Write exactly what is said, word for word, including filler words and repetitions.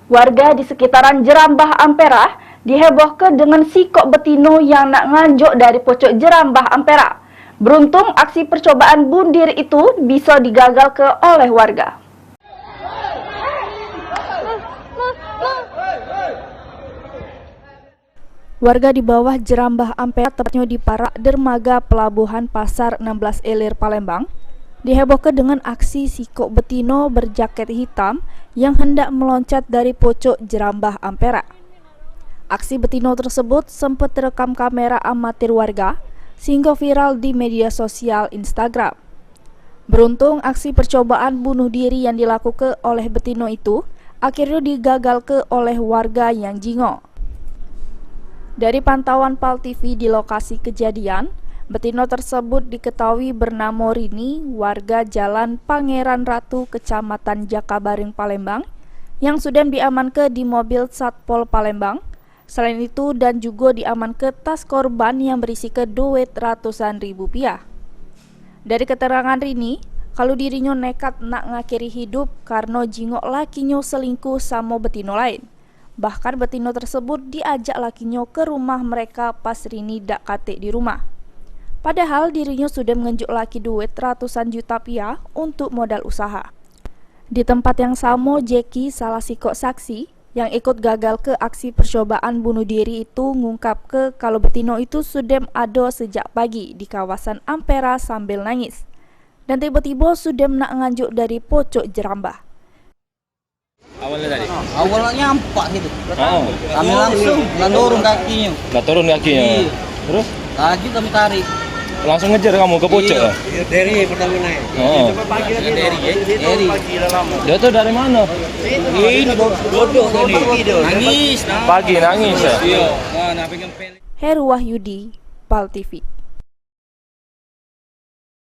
Warga di sekitaran Jerambah Ampera dihebohke dengan sikok betino yang nak nganjuk dari pucuk Jerambah Ampera. Beruntung, aksi percobaan bunuh diri itu bisa digagalke oleh warga. Warga di bawah Jerambah Ampera, tepatnyo di parak dermaga pelabuhan Pasar enam belas Ilir, Palembang, dihebohke dengan aksi sikok betino berjaket hitam yang hendak meloncat dari pucuk Jerambah Ampera. Aksi betino tersebut sempat terekam kamera amatir warga, sehingga viral di media sosial Instagram. Beruntung, aksi percobaan bunuh diri yang dilakuke oleh betino itu akhirnya digagalke oleh warga yang jingok. Dari pantauan Pal T V di lokasi kejadian, betino tersebut diketahui bernamo Rini, warga Jalan Pangeran Ratu, Kecamatan Jakabaring, Palembang, yang sudah diamanke di mobil Satpol Palembang. Selain itu, dan juga diamanke tas korban yang berisike duit ratusan ribu piah. Dari keterangan Rini, kalu dirinyo nekat nak ngakhiri hidup karno jingok lakinyo selingkuh samo betino lain. Bahkan betino tersebut diajak lakinyo ke rumah mereka pas Rini dak katek di rumah. Padahal dirinyo sudah mengenjuk laki duit ratusan juta piah untuk modal usaha. Di tempat yang samo, Jeki, salah sikok saksi yang ikut gagalke aksi percobaan bunuh diri itu, ngungkapke kalu betino itu sudem ado sejak pagi di kawasan Ampera sambil nangis, dan tiba-tiba sudem nak nganjuk dari pucuk jerambah. Awalnya tadi? Awalnya nyampak situ. Oh. Kami langsung lah turun kakinya. Lah turun kakinya. Iya. Terus? Laju kami tarik. Langsung ngejar kamu ke pucuk? Iya. Dari pertama naik. Oh. Dari, dari. Dia tuh dari mana? Ini bodoh ini. Nangis. Pagi nangis ya? Iya. Wah, nak pengen pel- Heru Wahyudi, Pal T V.